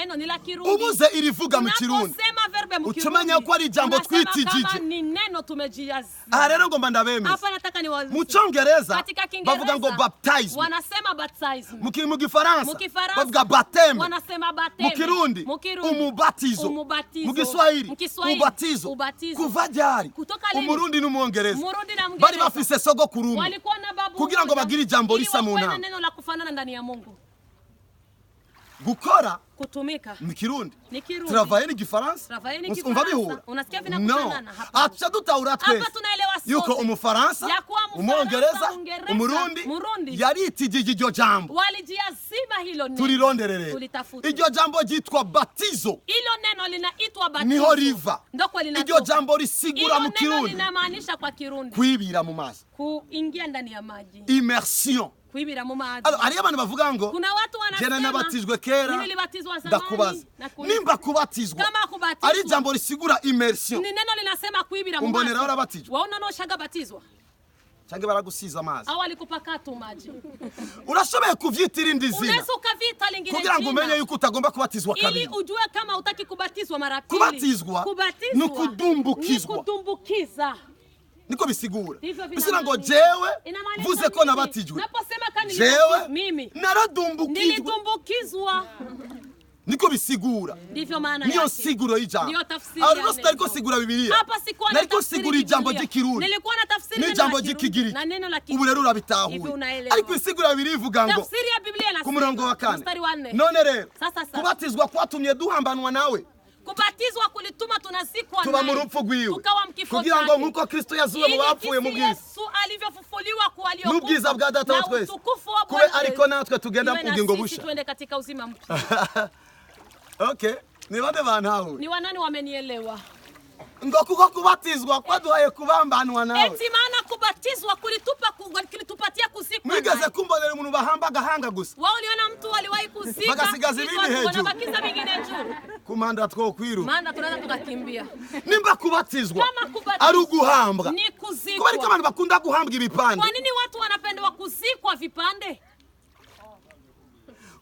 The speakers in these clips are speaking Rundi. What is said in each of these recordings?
neno ni la Kirundi. Ubuze irivuga mu Kirundi, Unaposema verbe mu ucumenya Kirundi, ko ari ijambo unasema twitijije. kama ni neno tumejiaza. Aha rero ngomba ndabemeza. Hapa nataka niwaeleze. Mu Cyongereza Katika Kiingereza bavuga ngo baptism. Wanasema baptism. Mu Gifaransa Mu Kifaransa bavuga baptême. Wanasema baptême. Mu Kirundi Mu Kirundi umubatizo. Umubatizo. Mu Giswahili Mu Kiswahili ubatizo. Ubatizo. Kuva ryari Kutoka lini? Umurundi n'Umwongereza Murundi na bari Mngereza bafise sogokuru umwe walikuwa na babu kugira ngo mmoja, bagire ijambo ili risa mu wakuwe na nama. neno la kufanana ndani ya Mungu. Gukora Kutumika mu Kirundi, ni Kirundi. Travailler ni Gifaransa. Travailler ni Umva Kifaransa. bihura. Unasikia No, vinakutanana? Hapana. aca dutahura twese Hapa tunaelewa sote. yuko Umufaransa, Ya kuwa Mfaransa, Umwongereza, Mwingereza, Umurundi Murundi yaritijije iryo jambo. Walijiazima hilo neno. Turirondere Tulitafute. iryo jambo ryitwa batizo. Hilo neno linaitwa batizo. Niho riva. Ndoko linatoka. Iryo jambo risigura Hilo mu neno Kirundi linamaanisha kwa Kirundi kwibira mu mazi, kuingia ndani ya maji, immersion. Kuibira mu maji. Alors, hariyo abantu bavuga ngo Kuna watu wanasema jena nabatijwe kera. mimi nilibatizwa zamani. Ndakubaza, Nakuuliza. nimba kubatizwa Kama kubatizwa ari ijambo risigura immersion, ni neno linasema kuibira mu umbonera maji. warabatijwe Waona noshaga batizwa cyangwa baragusiza amazi? Au alikupaka tu maji? Urashoboye kuvyita irindi zina Unaweza ukavita lingine kugira ngo jina umenye yuko utagomba kubatizwa ili kabiri. ujue kama utaki kubatizwa mara pili. Kubatizwa Kubatizwa ni kudumbukizwa. ni kutumbukiza. Niko bisigura. Ndivyo Bisira ngo vinamaanisha. jewe Inamaanisha mvuze ko mimi. nabatijwe, Naposema kama jewe nilibatizwa, mimi naradumbukijwe. nilitumbukizwa. Niko bisigura. Ndivyo maana Niyo yake. siguro y'ijambo. Ndiyo tafsiri Aho ya rero neno. sitariko sigura Bibiliya, Hapa sikuwa nariko natafsiri sigura ijambo Biblia. ry'Ikirundi Nilikuwa natafsiri neno la n'ijambo Kirundi ry'Ikigiriki. na neno la Ubu Kigiriki. rero Hivi urabitahuye. unaelewa. Ariko isigura Bibiliya ivuga ngo Tafsiri ya Biblia inasema ku murongo wa kane, mstari wa nne. none rero Sasa sasa. kubatizwa kwatumye duhambanwa nawe, Kubatizwa kulituma tunazikwa tuba naye, mu rupfu rwiwe, tukawa mkifo kugira ngo chake. nk'uko Kristo yazuwe mu Ili bapfuye mu jinsi bwiza Yesu alivyofufuliwa kwa waliokufa n'ubwiza bwa Data wa na twese, utukufu wa kube Bwana ariko natwe tugenda iwe mu na bugingo sisi busha. tuende katika uzima mpya. Okay, ni bande bantahuye? Ni wanani wamenielewa? Ngo kuko kubatizwa kwaduhaye kubambanwa nawe. Eti maana kubatizwa kulitupatia kuzikwa Mwigeze naye. kumbonera umuntu bahamba agahanga gusa, Wao uliona mtu aliwahi kuzika bagasigaza kichwa, ibindi hejuru? wanabakiza vingine juu. Kumanda twokwiruka. Maana tunaweza tukakimbia. Nimba kubatizwa Kama kubatizwa ari uguhambwa, ni kubera ko kuzikwa. abantu bakunda guhambwa ibipande? Kwa nini watu wanapendwa kuzikwa vipande?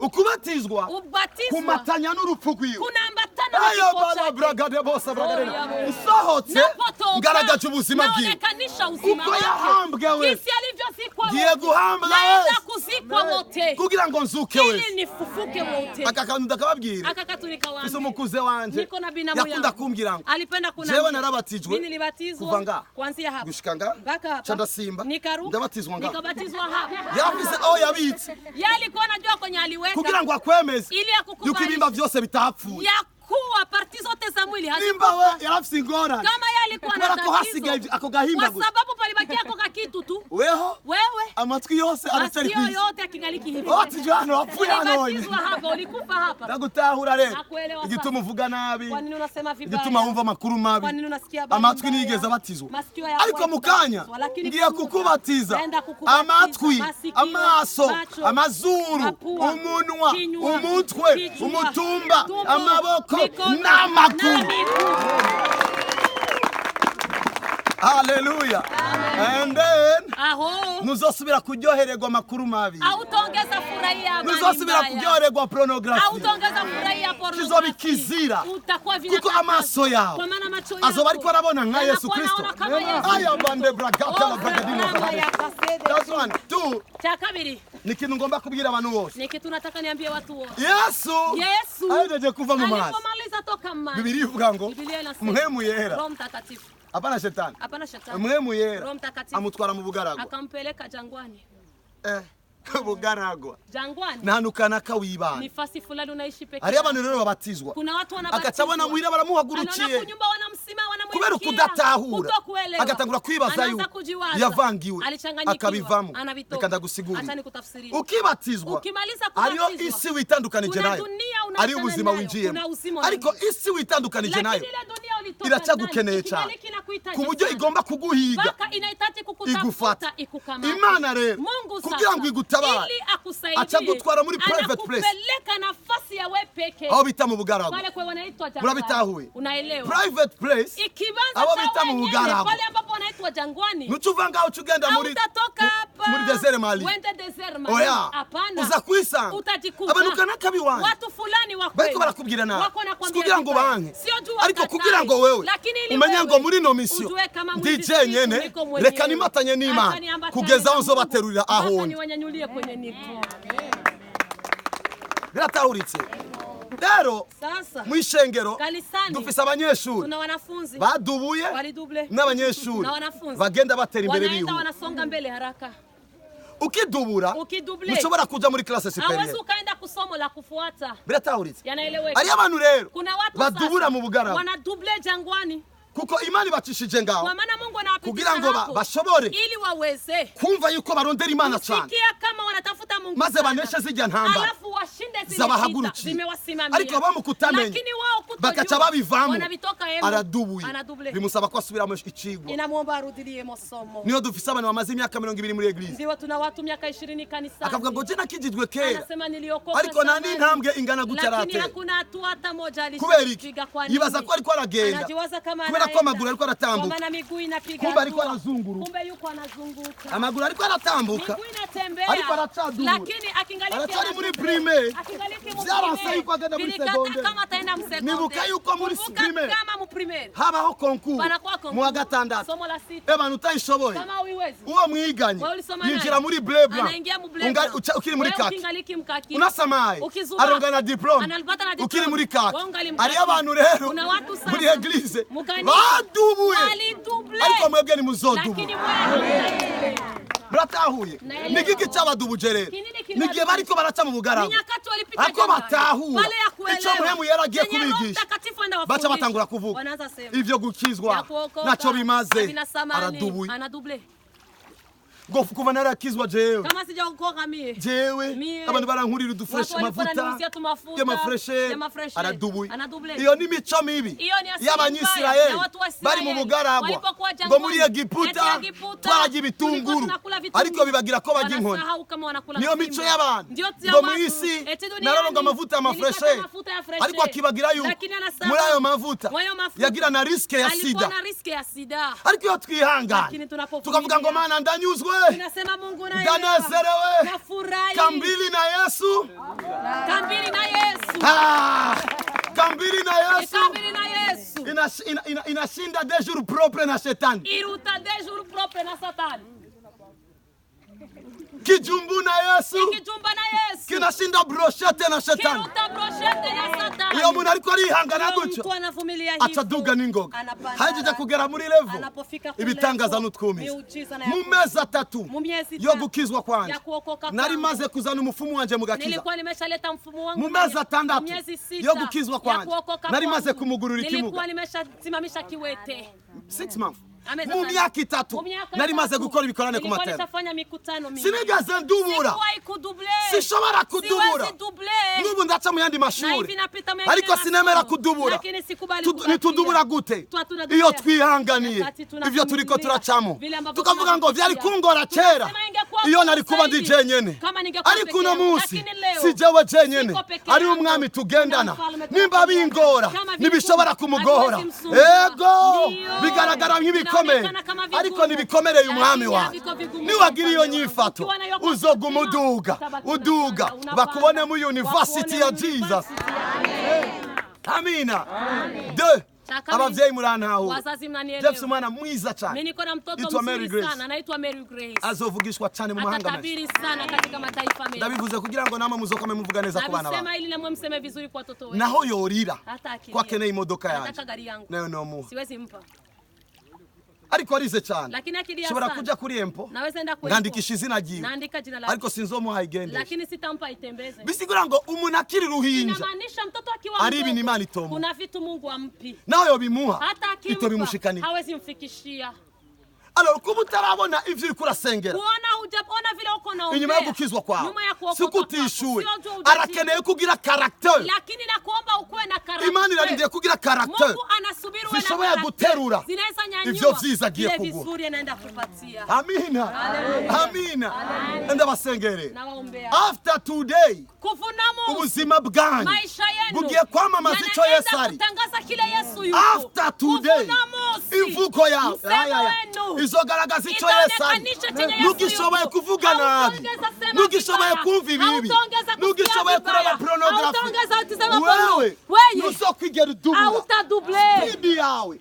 Ukubatizwa Ubatizwa kumatanya n'urupfu rwiwe. kunaambatana na Aya kifo bana chake. bragade bose bragadena. Oya. Nsohotse Napotoka, ngaragaje ubuzima bwiwe naonekanisha uzima uko wake. yahambwe wese, Jinsi alivyozikwa ngiye wote. guhambwa Naenda wese kuzikwa wote kugira ngo nzuke ili wese. nifufuke wote. Aka kantu ndakababwira. Aka katu Ise nikawaambia. umukuze wanje Niko na binamu yakunda yangu. kumbwira ngo Alipenda jewe kuniambia. narabatijwe Mimi nilibatizwa kuva nga kuanzia hapa gushika nga mpaka hapa. ca ndasimba, Nikaruka. ndabatizwa nga. Nikabatizwa hapa. Yafise aho yabitse Yeye alikuwa anajua kwenye aliweka kugira ngo akwemeze ili yuko akukubali ibimba vyose bitapfuye. ya kuwa parti zote za mwili Nimba hazikufa. we yarafise ingorane Kama yeye alikuwa na kubera ko hasigaye tatizo, ako gahimba kwa gusa, sababu palibakia ako kakitu tu. Weho Wewe amatwi yose aracyari masikio kwisi. yote akingaliki hivi. Watijwe hano, wapfuye hano wonyine. Ulibatizwa hapa, ulikufa hapa. Ndagutahura rero Nakuelewa igituma sasa. uvuga nabi, Kwa nini unasema vibaya? igituma wumva amakuru mabi. Kwa nini unasikia habari Amatwi mbaya? ntiyigeze abatizwa, Masikio yako ariko mu kanya hayakubatizwa, lakini ngiye kwa muda, kukubatiza naenda kukubatiza. amatwi, Masikio, amaso, macho, amazuru, mapua, umunwa, kinywa, umutwe, kichwa, umutumba, tumbo, amaboko mikono, n'amaguru. na miguu. Haleluya! And then Aho ntuzosubira kuryohererwa amakuru mabi, hautaongeza furahia habari ntuzosubira mbaya. kuryohererwa pornography. Hautaongeza furahia Kizoba pornography. ikizira Utakuwa kuko vinakataza. amaso yawe Kwa maana macho yako azoba ariko arabona nka Yesu yanakuwa Kristo. naona kama Yesu Aya Kristo. bande bragata la Oh, bragadino. Rama ya kasede. That's one two. Cha kabili Ni ikintu ngomba kubwira abantu bose. ni kitu nataka niambie watu wote. Yesu Yesu ahejeje kuva mu mazi, alipomaliza toka maji, Bibiliya ivuga ngo Biblia inasema Mpwemu Yera, Roho Mtakatifu, hapana shetani, hapana shetani, Mpwemu Yera Roho Mtakatifu amutwara mu bugaragwa. Akampeleka jangwani. Eh, bugaragwa Jangwani ni ahantu kanaka wibana. Ni fasi fulani unaishi peke Hariyo yako. abantu rero babatizwa, Kuna watu wanabatizwa. agaca abona muhira Anaona baramuhagurukiye kunyumba wanamsima kubera wanamuinukia. ukudatahura, Kutokuelewa. agatangura kwibaza Anaanza yuko kujiwaza. yavangiwe, Alichanganyikiwa. akabivamo. Anavitoka. Reka ndagusigurire. Acha nikutafsirie. Ukibatizwa, Ukimaliza hariyo kubatizwa, isi witandukanije kuna nayo, dunia unaachana ari ubuzima nayo, winjiyemo, kuna uzima ariko unaingia. isi witandukanije nayo Lakini ile dunia ulitoka iracyagukeneye ndani, cyane ikingali kinakuhitaji ku buryo sana. igomba kuguhiga Mpaka inahitaji kukutafuta igufata. ikukamate. Imana rero Mungu kugira sasa, ngo igutabare, ili akusaidie, aca gutwara muri private place, anakupeleka nafasi ya we peke aho bita mu bugaragwa. pale kwa wanaitwa jangwani. Murabitahuye? Unaelewa? Private place, Ikibanza abo cha bita mu wenyewe bugaragwa. pale ambapo wanaitwa jangwani. Ntuca uva ngaho uca ugenda muri Hautatoka hapa muri desert Mali. Uende desert Mali. Oya, Hapana. uza kwisanga Utajikuta abantu kanaka biwanyu watu fulani wa bariko kwenu barakubwira nabi, wako si nakwambia kugira ngo vibaya. banke, Sio juu ariko wakatae. kugira ngo wewe Lakini ili umenye wewe ngo muri ino misiyo ujue kama ndi mwezi jenyene, siku niko mwenyewe. reka nimatanye n'Imana Acha niambatane kugeza na aho Mungu. nzobaterurira Mpaka aho ndi. niwanyanyulie kwenye niko. Biratahuritse rero. Sasa Mw'ishengero kanisani dufise abanyeshuri tuna wanafunzi badubuye waliduble n'abanyeshuri na wanafunzi bagenda batera imbere wanaenda bihuta. wanasonga mbele haraka. Ukidubura Ukiduble ntushobora kuja muri classe hawezi supérieure. ukaenda kusomo la kufuata. Biratahuritse. Yanaeleweka. Hariyo abantu rero Kuna watu badubura sasa mu bugaragwa, wanaduble jangwani, kuko Imana ibacishije ngaho kwa maana Mungu anawapitisha kugira ngo hapo bashobore ili waweze kumva yuko barondera Imana cyane, sikia kama wanatafuta Mungu maze sana. baneshe zirya ntambara Alafu washinde zile vita zabahagurukiye. zimewasimamia. Ariko bo mu kutamenya Lakini wao kutojua, bagaca babivamo, wanavitoka hemo, aradubuye, anaduble, bimusaba ko asubiramo icigwa. Inamwomba arudilie masomo. Niyo dufise abantu bamaze imyaka 20 muri église, Ndio tuna watu miaka 20 kanisani, akavuga ngo je nakijijwe kera, anasema niliokoka ariko nta zamani, n'intambwe ingana gutya lakini aratera. hakuna hatua hata moja Kubera iki? alishapiga. Kwa nini? Yibaza ko ariko aragenda, Anajiwaza kama kubera ko anaenda. amaguru ariko aratambuka. Kwa maana miguu inapiga Kumbe ariko hatua. arazunguruka. Kumbe yuko anazunguka. Amaguru ariko aratambuka, Miguu inatembea. ariko aracadubura, Lakini akingaliki aracyari muri anadubure. primaire. Akingaliki mu Vyaranse primaire. yuko agenda muri Vilikata secondaire. kama ataenda mu secondaire. Nibuka yuko muri Kumbuka primaire kama mu primaire. habaho concours Panakuwa concours. mu wa gatandatu. Somo la sita. Abantu utayishoboye, Kama huiwezi. uwo mwiganye Wewe ulisoma naye. yinjira muri bleu blanc. Anaingia mu bleu blanc. Ukiri muri Wewe kaki, ukingaliki mkaki. unasamaye, Ukizuba. aronga na diplôme Analipata na diplôme. ukiri muri kaki. Wewe ungali mkaki. Hariyo abantu rero Kuna watu sasa muri église mukanisa badubuye, waliduble. ariko mwebwe nimuzodubura. Lakini mwewe hamtadubule. Muratahuye? Naelewa. Ni giki cyabadubuje rero? Kinini Ni kilibadubuje. igihe bariko baraca mu Ni bugaragwa, nyakati walipita ako jangwani. batahura Pale ya kuelewa. icyo Muhemu yari agiye Chenye Roho kubigisha, Mtakatifu enda baca wafundisha. batangura kuvuga Wanaanza sema. ivyo gukizwa Ya kuokoka, ntacyo bimaze. havina thamani. Aradubuye. Anaduble. Ngo kuva narakizwa jewe, Kama sijaokoka mie. jewe Mie. abantu barankurira udufureshi, Watu walikuwa amavuta wananiuzia tu mafuta, y'amafreshe. ya mafreshe. Aradubuye. Anaduble. Iyo ni mico mibi Iyo ni asili mbaya y'Abanyisirayeli ya watu wa Israeli. bari mu bugaragwa, Walipokuwa ngo muri jangwani. Egiputa Eti Egiputa, twararya tulikuwa ibitunguru, tunakula vitunguru. ariko bibagira ko barya inkoni. Wanasahau kama wanakula Niyo fimbo. mico y'abantu, Ndio ya ngo mu watu. isi Eti duniani, nararonga amavuta y'amafreshe, nilipata mafuta ya freshe. ariko akibagira yuko Lakini anasahau. muri ayo mavuta Mwayo mafuta yagira na risque ya alikuwa sida. na riski ya sida. Ariko iyo twihangana Lakini tunapovumilia, tukavuga ngo Mana, ndanyuzwe, tunasema Mungu naelewa. ndanezerewe, Nafurahi. kambili na Yesu. Kambili na Yesu. Ah, kambili na Yesu Kambili na Yesu. Inashinda deux jours propre na shetani. Iruta deux jours propre na Satani. Kijumbu na Yesu Kijumba na Yesu. kinashinda brochette na shetani. Kiruta brochette ya Satani. Iyo umuntu ariko arihangana Iyo gutyo, mtu anavumilia hivyo, aca n'ingoga, anapanda hajeje haraka. kugera muri level Anapofika kule ibitangaza level, n'utwumiza. miujiza na Mu mezi 3 Mu miezi yo 3 gukizwa kwanje, ya kuokoka nari kwangu. maze kuzana umufumu wanje mu gakiza. Nilikuwa nimeshaleta mfumo wangu Mu mezi Mu 6 miezi 6 yo gukizwa ya kwanje, kuokoka nari maze kwangu. kumugurura ikimuga. Nilikuwa nimeshasimamisha kiwete. 6 months. Amezi Mu 6. myaka 3 Mu myaka nari maze 3 gukora ibikorane ku nilikuwa matera. nishafanya mikutano mingi. Sinigeze ndubura. Sikuwahi kuduble. Sinshobora kudubura. Siwezi duble. N'ubu ndaca mu yandi Na mashuri, hivi napita mengine ariko sinemera masomo. kudubura. Lakini sikubali kubakia. Nitudubura gute Twa tunadublea. iyo twihanganiye Wakati tunavumilia. ivyo turiko turacamo, Vile ambavyo tukavuga ngo vyari tunapitia. kungora kera Tunasema ingekuwa iyo nari kuba ndi zaidi. jenyene, Kama ningekuwa ariko peke uno yangu. munsi Lakini leo, si jewe jenyene, siko peke ari yangu. umwami tugendana. Kuna mfalme Nimba bingora, Kama vigumu, ntibishobora kumugora. hatuwezi msumbua. Ego, Ndiyo. bigaragara nk'ibikomeye, Vinaonekana kama vigumu. ariko ntibikomereye umwami Lakini wawe. haviko vigumu Niwagira iyo kwa mfalme nyifato, wangu. Ukiwa na hiyo uzoguma kontima, uduga, utabaki uduga, unapanda, bakubone mu university ya wakuone mu Jesus. university ya Amina. De Cha kabili. abavyeyi, murantahura? Wazazi mnanielewa. Jefferson, umwana mwiza Mimi cyane niko na mtoto yitwa Mary mzuri Grace. sana anaitwa Mary Grace. Azovugishwa cyane mu mahanga menshi. Atatabiri sana katika mataifa mengi. Ndabivuze kugira ngo namwe muzokame muvuga neza ku bana Navisema bawe. ili namwe mseme vizuri kwa watoto wenu. Naho yorira Hata akilia. ko akeneye imodoka Anataka yanjye, gari yangu. nayo nomuha. Siwezi mpa. Ariko arize cyane, Lakini akilia nshobora sana. kuja kuri impôt, Naweza enda kwa nkandikisha izina ryiwe, Naandika jina lake. ariko sinzomuha igendesha. Lakini sitampa itembeze. Bisigura ngo umuntu akiri ruhinja, Inamaanisha mtoto akiwa ari mdogo, ibintu Imana itomuha. kuna vitu Mungu ampi. Nawe yobimuha, Hata akimpa itobimushikanira. hawezi mfikishia. Alors, kuba utarabona ivyo uriko urasengera Kuona hujaona vile uko naombea. inyuma yo gukizwa kwawe, Nyuma ya kuokoka si uko utishuwe. kwako. Sio tu hujajibu. Arakeneye kugira caractère. Lakini nakuomba ukuwe na caractère. Imana irarindiye kugira caractère. Mungu anasubiri Heri uwe na zishoboye karakter. Guterura Zinaweza nyanyua ivyo vyiza agiye vile kuguha. vizuri anaenda kupatia. Amina, amina. Ndabasengere. Nawaombea. After today, Kuvuna Mungu. ubuzima bwanyu Maisha yenu bugiye kwamamaza icyo yanaenda Yesu ari. kutangaza kile Yesu yuko. After today, Kuvuna munsi. imvugo yawe Msemo Aya, aya. wenu izogaragaza icyo Yesu ari. Itaonekanisha chenye Yesu Ntugishoboye yuko. kuvuga nabi, Hautaongeza sema ntugishoboye vibaya. kumva ibibi, Hautaongeza kusikia ntugishoboye vibaya. kureba pornography. Hautaongeza kutizama porno. Wewe Wewe ntuzokwigera udubura hautadouble. Speed yawe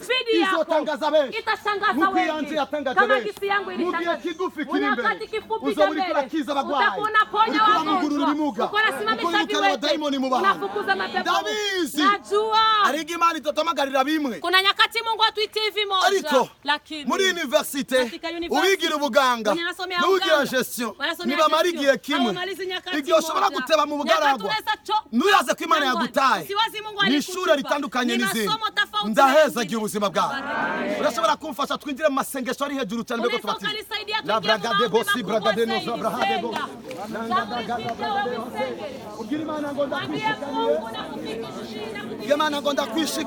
Spidi yako izotangaza benshi itashangaza nk'uko wengi. iyanje yatangaje Kama benshi. gisi yangu Mu gihe ilitangaza. kigufi kiri imbere, Wakati kifupi uzoba cha uriko mbele urakiza abagwayi, utakuwa unaponya uriko uramugurura wagonjwa, ibimuga, uko unasimamisha uko urikana viwete, abadayimoni mu bantu. unafukuza mapepo. Ndabizi. Najua Ariko Imana itatuhamagarira bimwe, kuna nyakati Mungu hatuitii hivi moja, ariko lakini muri universite katika university, uwigira ubuganga wenye wanasomea n'uwigira uganga, gestion wanasomea ntibamara gestion, igihe kimwe. hawamalizi nyakati Igihe ushobora moja. guteba mu Nyakati bugaragwa, unaweza cho- ntuyaze ko Imana Jangwani. yagutaye. Usiwazi Mungu Ni alikutupa. ishuri ritandukanye Ni n'izindi. masomo tofauti na Ndaheza mengine. igihe ubuzima bwawe. Urashobora kumfasha twinjire mu masengesho ari hejuru cyane mbere ko Unaweza tubatizwa? ukanisaidia La tuingie mu bragade maombi bosi makubwa bragade no zaidi. zabrahade bo. Senga. Zamuri sije wewe usenge. Ubwira Imana ngo Mwambie ndakwishikaniye. Mungu nakufikishia, Ubwira Imana ngo ndakwishikaniye.